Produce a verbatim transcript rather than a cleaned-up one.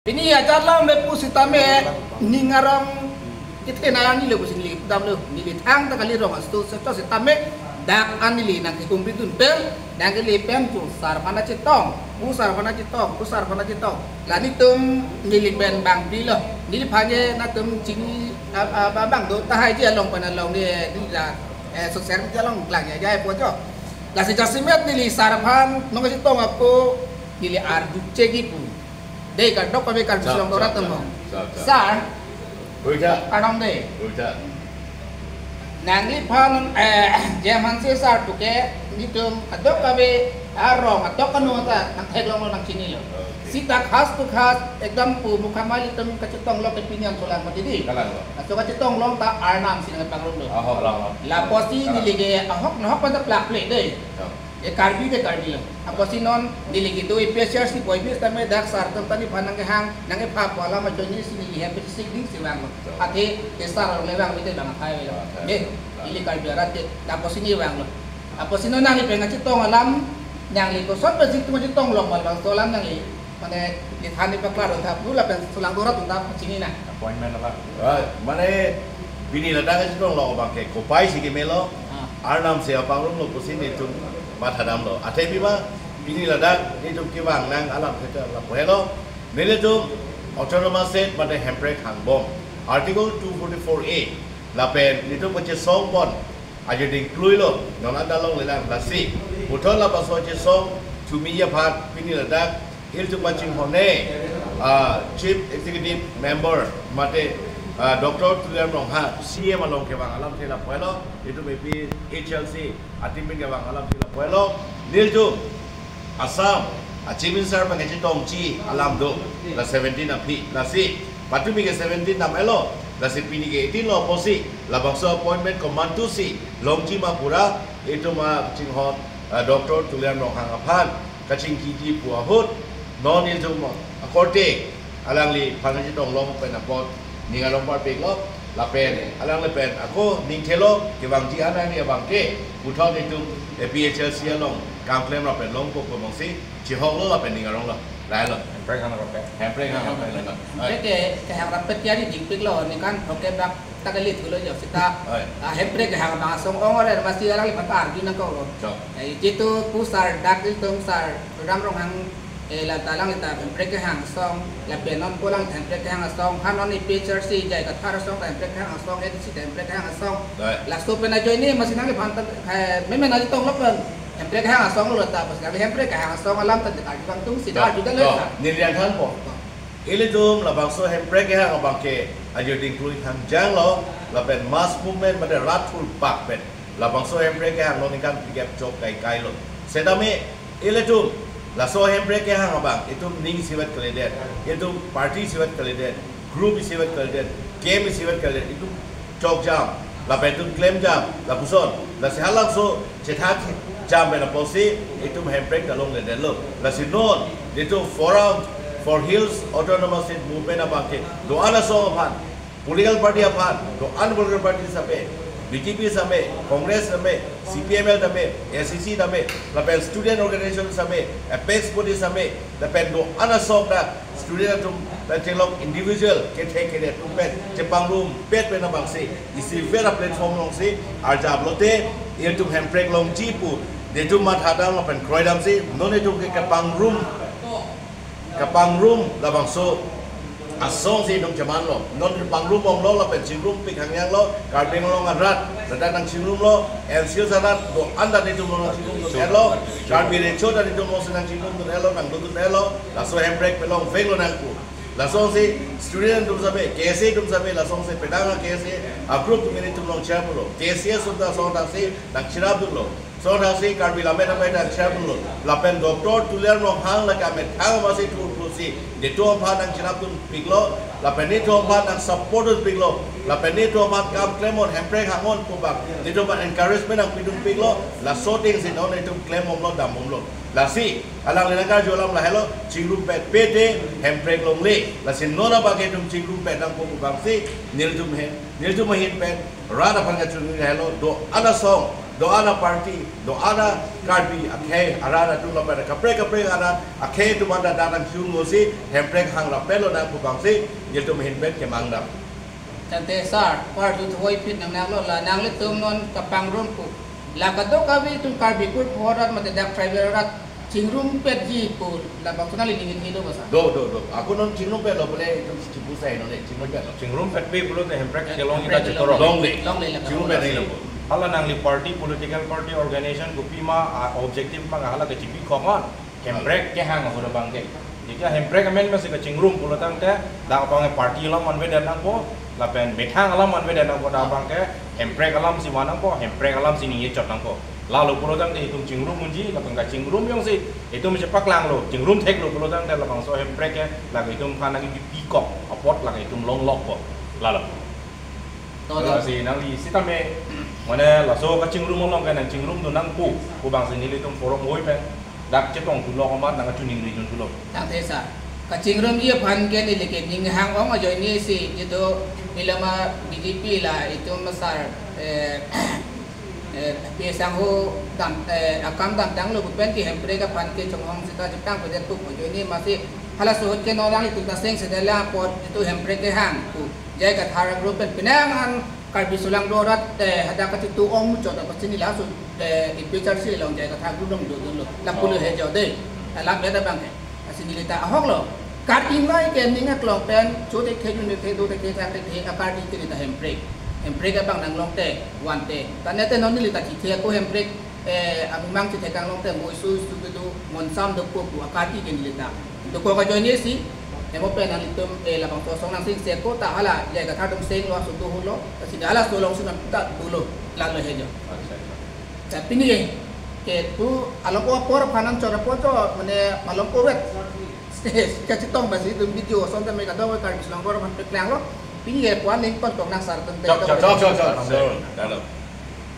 Pini ajat alam me pusitame ning arong kethenei neli lo pusi neli damlo, neli thangta kali rong astu seto sitame dak an neli nangkehumri dun pen, nangkele pen pu sar aphan chetong, pu sar aphan chetong, pu sar aphan chetong. La netum neli pen bang pilo, neliphan je netum chini a, a, ba bang do tahai je along pen along ne, ne la, eh, social media along klang ya jai po jo. Lasi jasemet neli sar aphan nangchetong apo neli arju chegi pu. Dei kadokave Karbi Sar, Song Dora sar, temo. Sar, sar. Sar, Uja. Kanong dei. Uja. Nangliphan, eh, J M Hanse sar puke netum kadokave arong kadokave anu ta nangtheklonglo nangchinilo. Okay. Sita khas tu khas ekdam pu mukhamali tum kachetong lo ke pini an solang mati dei. Kalang lo. Laso kachetong long ta Arnam si nangpangrumlo. Ahok lo. Lapusi neli ke ahok nahok pen ta plak plek dei. Ahok. E Karbi ke Karbi lo. Apotsi non neli kedo A P H L C boy bis tame dak sar atum ta neliphan nangkehang nangkepha pu alam ajoine si neli happy si ding si vanglo. Athe ke sar along le vang mite bang athai avelo. Athai. Ne, avelo. Neli Karbi arat ke, apotsi ne vanglo. Apotsi non nangli pen nangchetong alam, nangli koson pen si nangchetong long mal bang so alam nangli. Mane, neli than neli paklar dun tha, pu lapen solang dora dun tha, chinine. Appointment apa? Ah, mane, pini ladak chetong lo abang ke, kopai si kemelo, Ah. Arnam si apangrumlo pusi netum mathadamlo. Athe pima, pini ladak netum kevang nang alam theta lapu helo. Nelitum Autonomous State mate Hemprek hangbom. Article two forty-four A, lapen netum kachesong pon ajo dingklui lo, non anta longlelang lasi. Puthot labangso chesong thumi aphan pini ladak ilitum kachinghon ne, ah, Chief Executive Member mate, ah, Doctor Tuliram Ronghang C M along kevang alamthe lapu helo, itum A P H L C a-team pen kevang alamthe lapu helo, nelitum Assam a-Chief Minister pen kachetongji alam do, la seventeen aphi, lasi patumi ke seventeen nam elo, lasi pini ke eighteen lo apotsi, labangso appointment komantusi longji ma pura, itum kachinghon, ah, Doctor Tuliram Ronghang aphan kachingkiji pu ahut, non nelitum akorte alangliphan kachetong long pen apot ning arong parpiklo, lapen alangli pen ako ning thelo, kevangji an ani abang ke, puthot itum A P H L C along kam klem lapen longpo pu bangsi chihoklo lapen ning aronglo. Lahelo. Hemprek hang rope. Hemprek hang rope, lahelo. Hemprek ke, kehang rapet kiyari dingpiklo, ningkan throkkep bak ta kali thulo jo sita. Oi. Ah, Hemprek kehang abang asong ong ore masi alangliphan ta arju nangkoklo. Chok. Eh, jitu pu sar dak ilitum sar Ram Ronghang, eh, la ta alanglita Hemprek kehang asong, lapen non pu alang Hemprek kehang asong, ha non A P H L C jai kathar asong ta Hemprek kehang asong, A D C ta Hemprek kehang asong. Oi. Laso pen ajoine masi nangliphan ta, eh, meme nangchetong lo pen Hemprek kehang asong lo ta, pas nangli Hemprek kehang asong alam ta arju bang tung si, to, arju ta to, le sa. Neli yang thanpo. To. Ilitum labangso Hemprek kehang abang ke ajo dingklui thangjang lo, lapen mass movement mate rat thur bak pen labangso Hemprek kehang lo ningkan phlikep chok kaikailo. Setame ilitum laso Hemprek kehang abang itum ning isivet kalidet, itum party isivet kalidet, group isivet kalidet, camp isivet kalidet, itum chokjam, lapen itum klemjam, lapuson, lasi halabangso chethat jam pen apotsi itum Hemprek ta longledetlo. Lasi non, itum Forum for Hills Autonomous State Movement abang ke, do-an asong aphan, political party aphan, do-an political party same, B J P same, Congress same, C P M L same, A C C same, lapen student organization same, apex body same, lapen do-an asong ta student atum, lapen chelok individual kethe kere atum pen chepangrumpet pen abangsi isivet a-platform alongsi arjap lote, itum Hemprek longji pu netum mathadam lapen kroidamsi non itum ke kepangrum, kepangrum labangso asong si itum chemanlo. Non pangrumbomlo lapen chingrumpik hangjanglo, Karbi Anglong arat ladak nangchingrumlo, N C Hills arat do-an ta netum nangchingrumdun-etlo, Karbi Recho ta netum nangchingrumdun-etlo, nangdodun-etlo, laso Hemprek pelongveklo nangpu. Lasonsi student atum same, K S A atum same, lasonsi pedang a-K S A a-group atum netum nangchirapdunlo. K S A atum ta asong thangsi nangchirapdunlo. Asong thangsi Karbi Lammet Amei ta nangchirapdunlo. Lapen Doctor Tuliram Ronghang lake amethang masi thurpusi netum aphan nangchirapdunpiklo. Lapen netum aphan nangsupport dunpiklo. Lapen netum aphan kam klem-on, Hemprek hang-on pu bak netum aphan encouragement nangpidunpiklo. Laso atengsi non netum klembomlo, dambomlo. Lasi alangli nangkarju alam lahelo, chingrumpet pete Hemprek longle. Lasi non abang ke itum chingrumpet nangpo pu bangsi nelitum ahin, nelitum ahin pen rat aphan kachiningri lahelo, do-an asong Do-an aparty, do-an Karbi akhei arat atum lapen kaprek kaprek arat akhei atum anta dak nangchungo si Hemprek hang lapen lonang pu abangsi nelitum ahin pen kemang dam. Tangte sir, pardu thoi phit nang nang lo la nanglitum non kapangrum pu. La kadokave itum Karbi kur phorat mate dak tribal rat chingrumpetji pu labangso nangli ningin helo ba sir? Do, do, do. Ako non chingrumpetlo pule itum chipu sai non le, chingrumpetlo. Chingrumpet pi pulote Hemprek kelong ita Hemprek chetorong. Longle. Longle la. Chingrumpet nai lo. Hala nangli party, political party, organization kopima, ah, objective ma hala kechipi kokon. Hemprek kehang ahut abangke. Jika Hemprek amen masi kachingrum pulo tangte, dak abang party alam anvedet nangpo, lapen methang alam anvedet nangpo, dak abangke Hemprek alam si van nangpo, Hemprek alam si ningje chot nangpo. Lalo pulo tangte itum chingrum unji, lapen kachingrum jongsi itum chepaklanglo, chingrum theklo pulo tangte labangso Hemprek ke, lake itum aphan nangkepi kok apot lake itum longlokpo. Lalo. To, to. Lasi nangli sitame, mane laso kachingrum along ke nangchingrum do nangpo, pu abangsi nelitum forum hoi pen dak chetong thulo amat nangkachining ri jun thulo. Tangte sir, kachingrumji aphan ke neli ke ning hang-ong ajoine si, jitu neli ma B J P la itum ma sir, eh, eh, P A sangho dam, eh, akam damtanglo pu pen ke Hemprek aphan ke chonghong seta chepangpedet pu ajoine masi halaso ahut ke non nanglitum ta seng sedela apot jitu Hemprek kehang pu J I Kathar group pen penang an Karbi solangdo arat, eh, hadak kachitu ong muchot apotsi neli laso, eh, A P H R C along J I Kathar group along dodunlo. Lapulo Oh. he jo de. Alam ya abangke. Lasi neli ta ahoklo. Kat ingvai ke ning aklong pen, cho te khe jun te khe do te khe thak te khe akar ingke neli ta Hemprek. Hemprek abang nanglong te, van te. Tane te non neli ta chithe ako Hemprek, eh, amumang chithe kanglong te, moisu su kedo, monsam dopo pu akar ingke neli ta. Dokok ajoine si, hemo pen nanglitum, eh, labangso asong nangsingseko ta hala, J I Kathar atum senglo, aso dohulo, lasi halaso alongsi nang ta dolo, lalo he jo. Acha, acha. Ta pini ke, ke pu along ko apor aphan nangchor apor cho, mane along ko vet. Kachetong basi itum video ason tame kadokave Karbi solangdo aphan peklanglo. Pini ke puan ningpon kong nang sir atum te Chok, chok, kadokave. Chok, chok, chok. Sir, dalam.